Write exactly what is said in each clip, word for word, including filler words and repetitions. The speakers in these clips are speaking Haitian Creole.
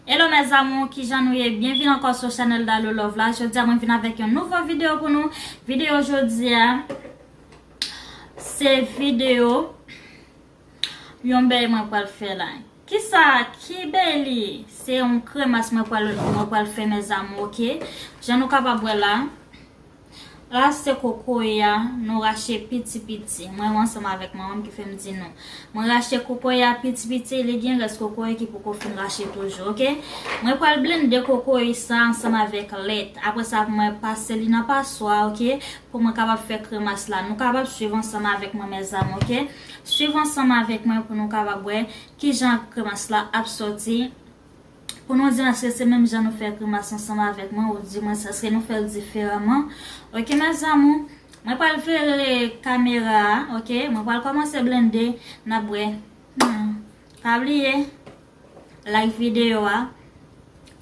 Hello mes amours, kijan nou ye? Byenvini ankò sou chanèl Dalou Love la. Jodi a mwen vin avèk yon nouvo videyo pou nou. Videyo jodi a se videyo yon bèy mwen pral fè la. Kisa, ki bèy li? Se yon kremas mwen pral, mwen pral fè mes amours, oke? Jan nou kapab wè la. La se kokoye a, nou rache piti piti. Mwen menm ansanm avèk manman m ki fè m di nou. Mwen rache kokoye a piti piti, li gen rès kokoye ki poko fin rache toujou, oke? Mwen pral blende kokoye sa ansanm avèk lèt. Apre sa, mwen pase li nan paswa, oke? Pou mwen kapab fè kremas la. Nou kapab swiv ansanm avèk mwen, mes amours, oke? Swiv ansanm avèk mwen pou nou kapab wè kijan kremas la ap sòti. Pou nou di m èske se menm jan nou fè kremas ansanm avèk mwen, oudimwens èske nou fè l diferaman. Oke, mes amours, mwen pral vire kamera a, oke? Mwen pral kòmanse blende, n ap wè. Hmm. Pa bliye, like videyo a,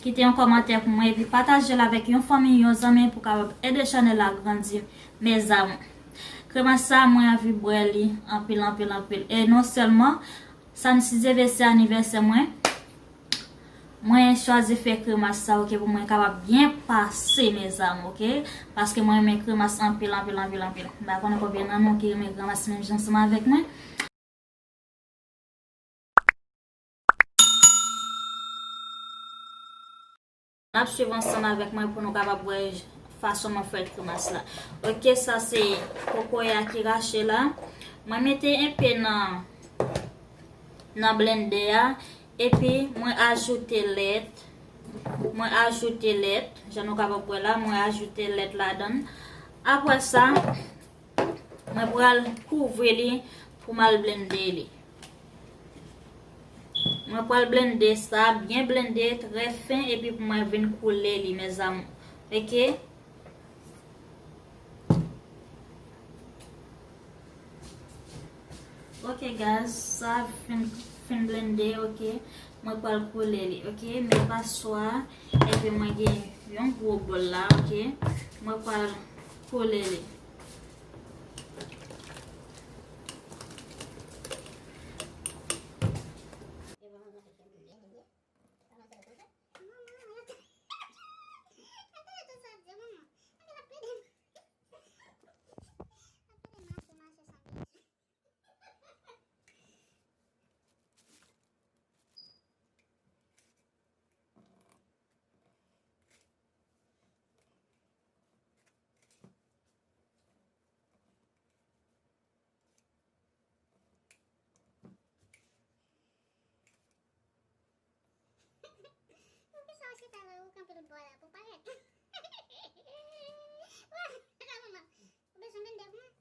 kite yon kòmantè pou mwen, epi pataje l avèk yon fanmi, yon zanmi pou kapab ede chanèl la grandi, mes amours. Kremas sa, mwen anvi bwè li anpil, anpil, anpil. E non sèlman, samdi dizuit se anivèsè mwen, mwen chwazi fè kremas sa, oke, pou mwen kapab byen pase, mes amours, oke? Paske mwen renmen kremas anpil, anpil, anpil, anpil. M pa konnen konbyen nan nou ki renmen kremas menm jan ansanm avèk mwen. N ap swiv ansanm avèk mwen pou nou kapab wè fason mwen fè kremas la. Oke, sa se kokoye a ki rache la. Mwen mete enpe nan, nan blende a. Epi mwen ajoute lèt. Mwen ajoute lèt. Jan nou kapab wè la, mwen ajoute lèt ladan. Apre sa, mwen pral kouvri li pou m al blende li. Mwen pral blende sa, byen blende, trè fen, epi pou mwen vin koule li, mes amours. Oke? Oke, guys, sa fin, fin blende, oke? Mwen pral koule li, oke? Men paswa, epi mwen gen yon gwo bòl la, oke? Mwen pral koule li. Poukisa w chita la, ou kanpe tout bò la pou parèt? Ou bezwen vin devan?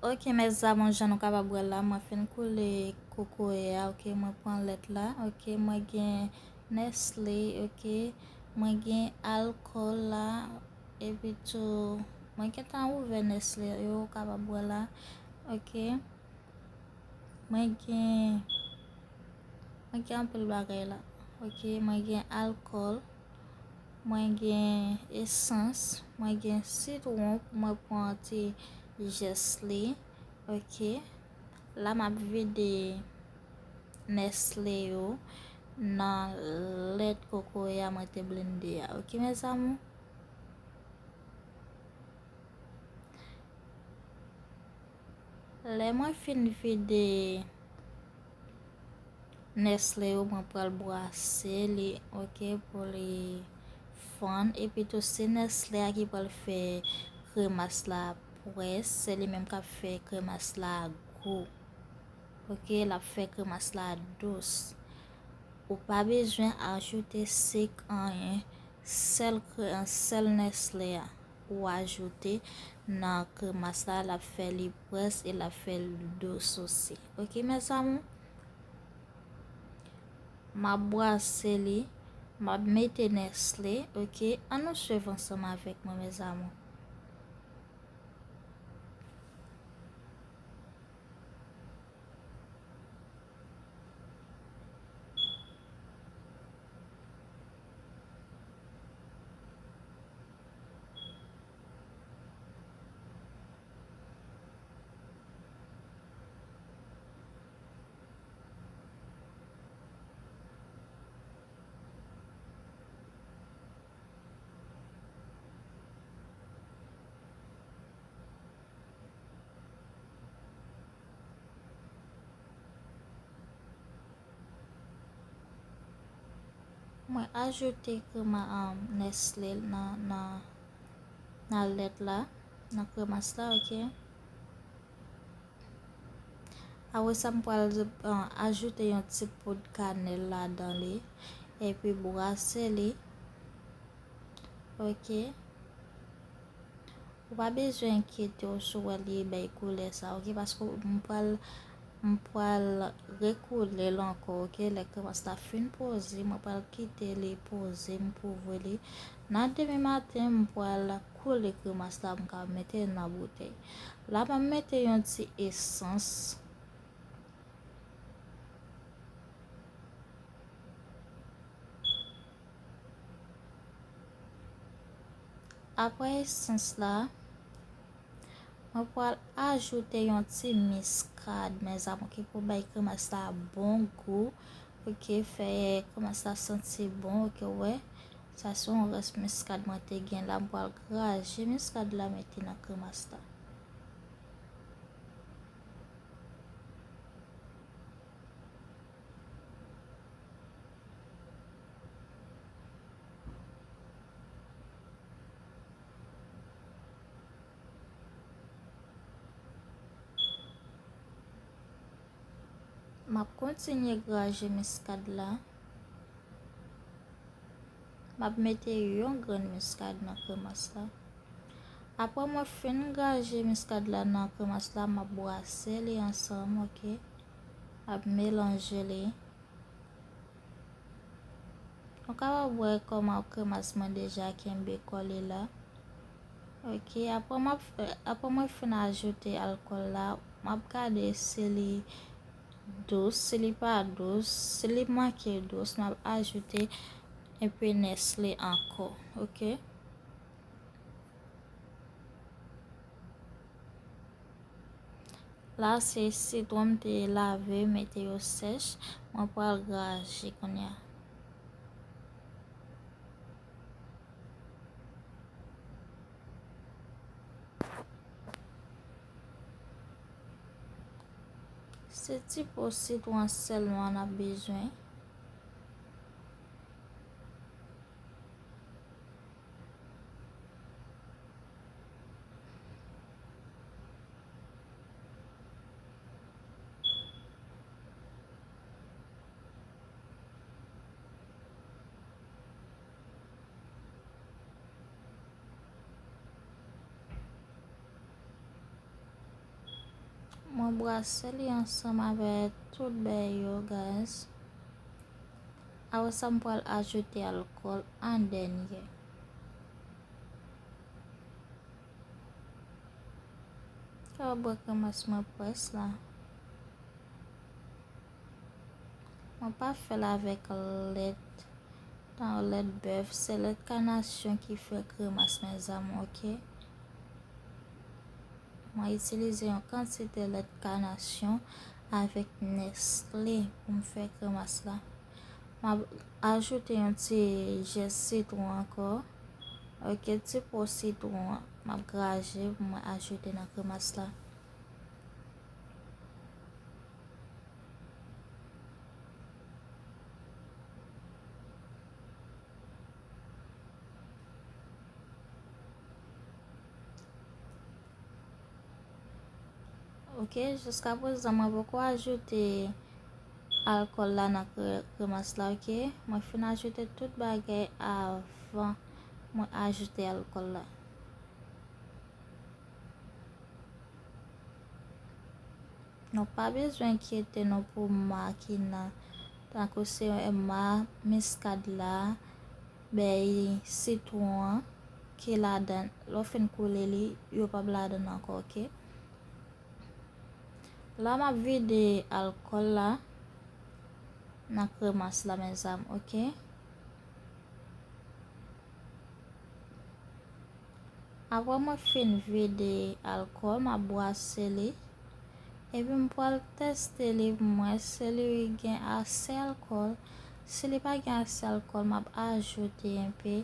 Ok, mes amours, jan nou kapab wè la, mwen fin koule kokoye a, ok, mwen pran lèt la, ok, mwen gen Nestlé, ok, mwen gen alkòl la, epi tou, mwen gentan ouvè Nestlé yo, ou kapab wè la, ok. Mwen gen, mwen gen anpil bagay la. Ok, mwen gen alkòl, mwen gen esans, mwen gen sitwon pou mwen pran ti jès li. Ok, la m ap vide Nestlé yo nan lèt kokoye a mwen te blende a. Ok, mes amours. Lè mwen fin vide Nestlé yo, mwen pral brase li, ok, pou li fonn. Epi tou, se Nestlé a ki pral fè kremas la pwès, se li menm k ap fè kremas la gou. Ok, l ap fè kremas la dous. Ou pa bezwen ajoute sik, anyen. Sèl kre-, sèl Nestlé a ou ajoute nan kremas la, l ap fè li pwès e l ap fè l dous osi. Ok, mes amours? M ap brase li, m ap mete Nestlé, ok? Ann nou swiv ansanm avèk mwen, mes amours. Mwen ajoute krema, um, Nestlé nan, nan, nan lèt la, nan kremas la, ok. Apre sa, m pral, uh, ajoute yon ti poud kanèl ladan li, epi brase li, ok. Ou pa bezwen enkyete w si w wè li bay koulè sa, ok, paske m pral, m pral rekoule l ankò, ok, lè kremas la fin poze, mwen pral kite li poze, m kouvri li. Nan demen maten, m pral koule kremas la, m ka mete l nan boutèy. La, m ap mete yon ti esans. Apre esans la, mwen pral ajoute yon ti miskad, mes amours, ki pou bay kremas la bon gou, ok, fè kremas la santi bon, ok, wè. Sa se yon rès miskad mwen te gen la, mwen pral graje miskad la mete nan kremas la. M ap kontinye graje miskad la. M ap mete yon grenn miskad nan kremas la. Apre mwen fin graje miskad la nan kremas la, m ap brase li ansanm, ok? M ap melanje li. Nou kapab wè kòman kremas mwen deja kenbe kò li la. Ok, apre m ap, apre mwen fin ajoute alkòl la, m ap gade si li dous, si li pa dous, si li manke dous, m ap ajoute enpe Nestlé ankò, ok? La se sitwon m te lave, mete yo sèch, mwen pral graje kounye a. Se ti po sitwon sèlman n ap bezwen. Mwen brase li ansanm avè tout bèy yo, guys. Apre sa, m pral ajoute alkòl an dènye. Sa w bwè kremas mwen près la. Mwen pa fè l avèk lèt, tan lèt bèf, se lèt kanasyon ki fè kremas, mezanmi, oke? Mwen itilize yon kantite lèt kanasyon avèk Nestle pou m fè kremas la. M ap ajoute yon ti zès sitwon ankò. Oke, ti po sitwon an, m ap graje pou mwen ajoute nan kremas la. Oke, jiska prezan mwen poko ajoute alkòl la nan kre-, kremas la, oke? Mwen fin ajoute tout bagay avan mwen ajoute alkòl la. Nou pa bezwen enkyete nou pou ma ki nan, tankou se ma miskad la, bèy sitwon an ki ladan, lè w fin koule li, yo p ap ladan ankò, oke? La, m ap vide alkòl la nan kremas la, mezanmi, oke? Apre mwen fin vide alkòl, m ap bwase li. Epi m pral teste li pou m wè si li gen ase alkòl. Si li pa gen ase alkòl, m ap ajoute enpe.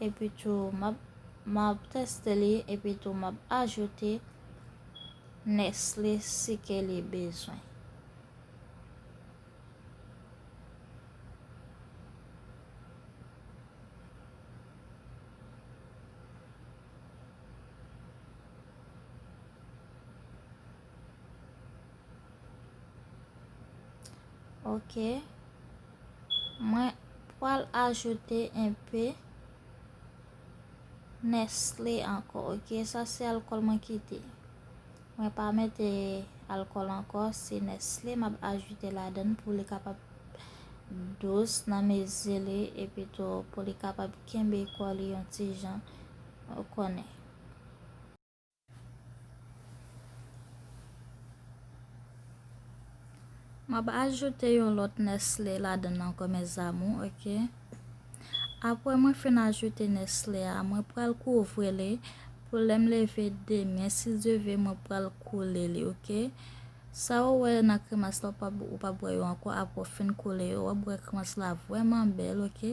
Epi tou, m ap, m ap teste li. Epi tou, m ap ajoute Nestle si ke li bezwen. Oke. Mwen pral ajoute enpe Nestle ankò, oke? Sa se alkòl mwen kite. Mwen pa mete alkòl ankò, se Nestle m ap ajoute ladan l pou li kapab dous nan mezi li, epi tou pou li kapab kenbe kò li yon ti jan, ou konnen. M ap ajoute yon lòt Nestle ladan l ankò, mes amours, oke? Apre mwen fin ajoute Nestle a, mwen pral kouvri li pou lè m leve demen, si Dye vle, mwen pral koule li, oke? Sa ou wè nan kremas la, ou p ap, ou p ap bwè yo ankò, apre w fin koule yo, w ap bwè kremas la vrèman bèl, oke?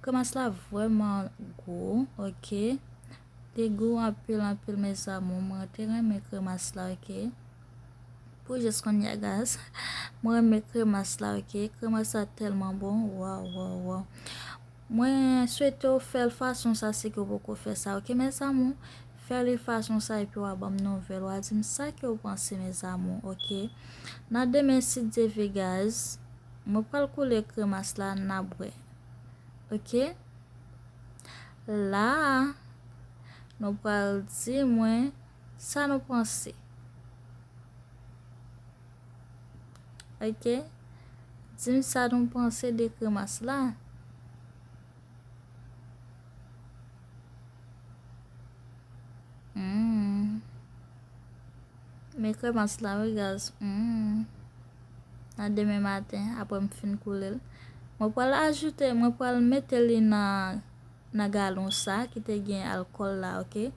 Kremas la vrèman gou, oke? Li gou anpil, anpil, mes amours. Mwen te renmen kremas la, oke? Pou jis kounye a, guys, mwen renmen kremas la, oke? Kremas la tèlman bon. Waw, waw, waw. Mwen swete w fè l fason sa, si ke w poko fè sa, oke, mes amours? Fè li fason sa, epi w a ban m nouvèl, w a di m sa ke w panse, mes amours, oke? Nan demen, si Dye vle, guys, mwen pral koule kremas la, n a bwè. Oke? La a, nou pral di mwen sa nou panse. Oke? Di m sa nou panse de kremas la. Hmm. Men kremas la, wi, guys. Hmm. Nan demen maten, apre m fin koule l. Mwen pral ajoute, mwen pral mete li nan, nan galon sa ki te gen alkòl la, oke?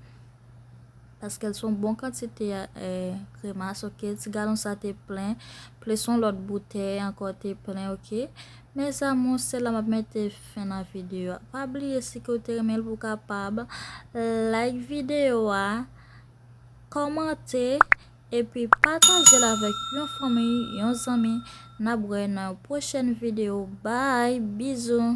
Paske l se yon bon kantite, eh, kremas, oke? Ti galon sa te plen, plis yon lòt boutèy ankò te plen, oke? Mes amours, se la m ap mete fen nan videyo a. Pa bliye, si ke w te renmen l, pou w kapab like videyo a, kòmante, epi pataje l avèk yon fanmi, yon zanmi. N ap wè nan yon pwochèn videyo. Bye, bizou.